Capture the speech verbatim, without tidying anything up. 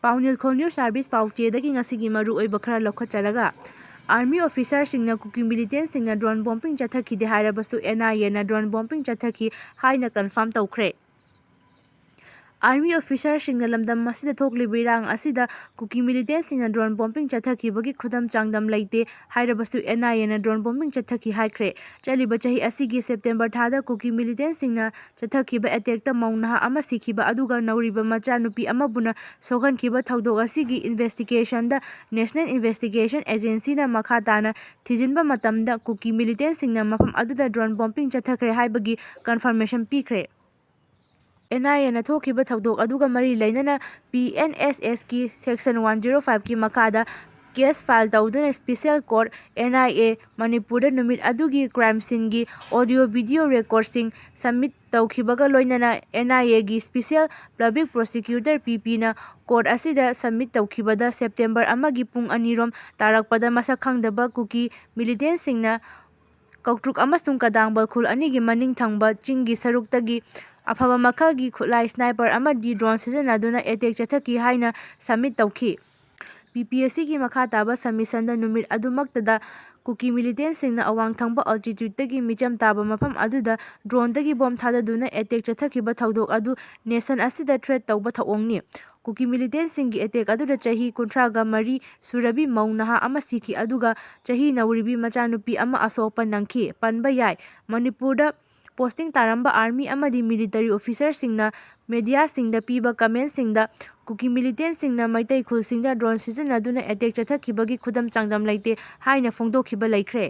ꯄꯥꯎꯅꯤꯜꯈꯣꯜ news service ꯄꯥꯎꯆꯦꯗꯒꯤ ꯉꯁꯤꯒꯤ ꯃꯔꯨꯑꯣꯏꯕ ꯈꯔ ꯂꯧꯈꯠꯆꯔꯒ, ꯑꯥꯔꯃꯤ ꯑꯣꯐꯤꯁꯥꯔꯁꯤꯡꯅ ꯀꯨꯀꯤ ꯃꯤꯂꯤꯇꯦꯟꯁꯤꯡꯅ ꯗ꯭ꯔꯣꯟ ꯕꯣꯝꯕꯤꯡ ꯆꯠꯊꯈꯤꯗꯦ ꯍꯥꯏꯔꯕꯁꯨ, ꯑꯦꯟ ꯑꯥꯏ ꯑꯦꯅ ꯗ꯭ꯔꯣꯟ ꯕꯣꯝꯕꯤꯡ ꯆꯠꯊꯈꯤ ꯍꯥꯏꯅ ꯀꯟꯐꯥꯔꯝ ꯇꯧꯈ꯭ꯔꯦ꯫ ꯑꯥꯔꯃꯤ ꯑꯣꯐꯤꯁꯥꯔꯁꯤꯡꯅ ꯂꯝꯗꯝ ꯑꯁꯤꯗ ꯊꯣꯛꯂꯤꯕ ꯏꯔꯥꯡ ꯑꯁꯤꯗ ꯀꯨꯀꯤ ꯃꯤꯂꯤꯇꯦꯟꯁꯤꯡꯅ ꯗ꯭ꯔꯣꯟ ꯕꯣꯝꯕꯤꯡ ꯆꯠꯊꯈꯤꯕꯒꯤ ꯈꯨꯗꯝ ꯆꯥꯡꯗꯝ ꯂꯩꯇꯦ ꯍꯥꯏꯔꯕꯁꯨ, ꯑꯦꯟ ꯑꯥꯏ ꯑꯦꯅ ꯗ꯭ꯔꯣꯟ ꯕꯣꯝꯕꯤꯡ ꯆꯠꯊꯈꯤ ꯍꯥꯏꯈ꯭ꯔꯦ꯫ ꯆꯠꯂꯤꯕ ꯆꯍꯤ ꯑꯁꯤꯒꯤ ꯁꯦꯞꯇꯦꯝꯕꯔ ꯊꯥꯗ ꯀꯨꯀꯤ ꯃꯤꯂꯤꯇꯦꯟꯁꯤꯡꯅ ꯆꯠꯊꯈꯤꯕ ꯑꯦꯇꯦꯛꯇ ꯃꯧ ꯅꯍꯥ ꯑꯃ ꯁꯤꯈꯤꯕ ꯑꯗꯨꯒ ꯅꯧꯔꯤꯕ ꯃꯆꯥꯅꯨꯄꯤ ꯑꯃꯕꯨꯅ ꯁꯣꯛꯍꯟꯈꯤꯕ ꯊꯧꯗꯣꯛ ꯑꯁꯤꯒꯤ ꯏꯟꯚꯦꯁꯇꯤꯒꯦꯁꯟꯗ ꯅꯦꯁꯅꯦꯜ ꯏꯟꯚꯦꯁꯇꯤꯒꯦꯁꯟ ꯑꯦꯖꯦꯟꯁꯤꯅ ꯃꯈꯥ ꯇꯥꯅ ꯊꯤꯖꯤꯟꯕ ꯃꯇꯝꯗ ꯀꯨꯀꯤ ꯃꯤꯂꯤꯇꯦꯟꯁꯤꯡꯅ ꯃꯐꯝ ꯑꯗꯨꯗ ꯗ꯭ꯔꯣꯟ ꯕꯣꯝꯕꯤꯡ ꯆꯠꯊꯈ꯭ꯔꯦ ꯍꯥꯏꯕꯒꯤ ꯀꯟꯐꯥꯔꯃꯦꯁꯟ ꯄꯤꯈ꯭ꯔꯦ꯫ ꯑꯦꯟ ꯑꯥꯏ ꯑꯦꯅ ꯊꯣꯛꯈꯤꯕ ꯊꯧꯗꯣꯛ ꯑꯗꯨꯒ ꯃꯔꯤ ꯂꯩꯅꯅ ꯄꯤ ꯑꯦꯟ ꯑꯦꯁ ꯑꯦꯁꯀꯤ ꯁꯦꯛꯁꯟ ꯋꯥꯟ ꯖꯤꯔꯣ ꯐꯥꯏꯚꯀꯤ ꯃꯈꯥꯗ ꯀꯦꯁ ꯐꯥꯏꯜ ꯇꯧꯗꯨꯅ special court, N I A, ꯃꯅꯤꯄꯨꯔꯗ ꯅꯨꯃꯤꯠ ꯑꯗꯨꯒꯤ ꯀ꯭ꯔꯥꯏꯝ ꯁꯤꯟꯒꯤ ꯑꯣꯗꯤꯑꯣ ꯚꯤꯗꯤꯑꯣ ꯔꯦꯀꯣꯔꯗꯁꯤꯡ ꯁꯕꯃꯤꯠ ꯇꯧꯈꯤꯕꯒ ꯂꯣꯏꯅꯅ ꯑꯦꯟ ꯑꯥꯏ ꯑꯦꯒꯤ ꯁ꯭ꯄꯦꯁꯤꯌꯦꯜ ꯄꯕ꯭ꯂꯤꯛ ꯄ꯭ꯔꯣꯁꯤꯀ꯭ꯌꯨꯇꯔ, ꯄꯤ ꯄꯤꯅ ꯀꯣꯔꯠ ꯑꯁꯤꯗ ꯁꯕꯃꯤꯠ ꯇꯧꯈꯤꯕꯗ ꯁꯦꯞꯇꯦꯝꯕꯔ ꯑꯃꯒꯤ ꯄꯨꯡ ꯑꯅꯤ ꯔꯣꯝ ꯇꯥꯔꯛꯄꯗ ꯃꯁꯛ ꯈꯪꯗꯕ ꯀꯨꯀꯤ ꯃꯤꯂꯤꯇꯦꯟꯁꯤꯡꯅ ꯀꯧꯇ꯭ꯔꯨꯛ ꯑꯃꯁꯨꯡ ꯀꯗꯥꯡꯕꯜ ꯈꯨꯜ ꯑꯅꯤꯒꯤ ꯃꯅꯤꯡ ꯊꯪꯕ ꯆꯤꯡꯒꯤ ꯁꯔꯨꯛꯇꯒꯤ ꯑꯐꯕ ꯃꯈꯜꯒꯤ ꯈꯨꯠꯂꯥꯏ ꯁ꯭ꯅꯥꯏꯄꯔ ꯑꯃꯗꯤ ꯗ꯭ꯔꯣꯟ ꯁꯤꯖꯤꯟꯅꯗꯨꯅ ꯑꯦꯇꯦꯛ ꯆꯠꯊꯈꯤ ꯍꯥꯏꯅ ꯁꯕꯃꯤꯠ ꯇꯧꯈꯤ꯫ ꯄꯤ ꯄꯤ ꯑꯦꯁ ꯁꯤꯒꯤ ꯃꯈꯥ ꯇꯥꯕ ꯁꯕꯃꯤꯁꯟꯗ ꯅꯨꯃꯤꯠ ꯑꯗꯨꯃꯛꯇꯗ ꯀꯨꯀꯤ ꯃꯤꯂꯤꯇꯦꯟꯁꯤꯡꯅ ꯑꯋꯥꯡ ꯊꯪꯕ ꯑꯜꯇꯤꯇ꯭ꯌꯨꯠꯇꯒꯤ ꯃꯤꯆꯝ ꯇꯥꯕ ꯃꯐꯝ ꯑꯗꯨꯗ ꯗ꯭ꯔꯣꯟꯗꯒꯤ ꯕꯣꯝ ꯊꯥꯗꯗꯨꯅ ꯑꯦꯇꯦꯛ ꯆꯠꯊꯈꯤꯕ ꯊꯧꯗꯣꯛ ꯑꯗꯨ ꯅꯦꯁꯟ ꯑꯁꯤꯗ ꯊ꯭ꯔꯦꯠ ꯇꯧꯕ ꯊꯧꯑꯣꯡꯅꯤ꯫ ꯀꯨꯀꯤ ꯃꯤꯂꯤꯇꯦꯟꯁꯤꯡꯒꯤ ꯑꯦꯇꯦꯛ ꯑꯗꯨꯗ ꯆꯍꯤ ꯀꯨꯟꯊ꯭ꯔꯥꯒ ꯃꯔꯤ ꯁꯨꯔꯕꯤ ꯃꯧ ꯅꯍꯥ ꯑꯃ ꯁꯤꯈꯤ, ꯑꯗꯨꯒ ꯆꯍꯤ ꯅꯧꯔꯤꯕꯤ ꯃꯆꯥꯅꯨꯄꯤ ꯑꯃ ꯑꯁꯣꯛꯄ ꯅꯪꯈꯤ꯫ ꯄꯟꯕ ꯌꯥꯏ, ꯃꯅꯤꯄꯨꯔꯗ ꯄꯣꯁꯇꯤꯡ ꯇꯥꯔꯝꯕ ꯑꯥꯔꯃꯤ ꯑꯃꯗꯤ ꯃꯤꯂꯤꯇꯔꯤ ꯑꯣꯐꯤꯁꯥꯔꯁꯤꯡꯅ ꯃꯦꯗꯤꯌꯥꯁꯤꯡꯗ ꯄꯤꯕ ꯀꯃꯦꯟꯁꯤꯡꯗ ꯀꯨꯀꯤ ꯃꯤꯂꯤꯇꯦꯟꯁꯤꯡꯅ ꯃꯩꯇꯩ ꯈꯨꯜꯁꯤꯡꯗ ꯗ꯭ꯔꯣꯟ ꯁꯤꯖꯤꯟꯅꯗꯨꯅ ꯑꯦꯇꯦꯛ ꯆꯠꯊꯈꯤꯕꯒꯤ ꯈꯨꯗꯝ ꯆꯥꯡꯗꯝ ꯂꯩꯇꯦ ꯍꯥꯏꯅ ꯐꯣꯡꯗꯣꯛꯈꯤꯕ ꯂꯩꯈ꯭ꯔꯦ꯫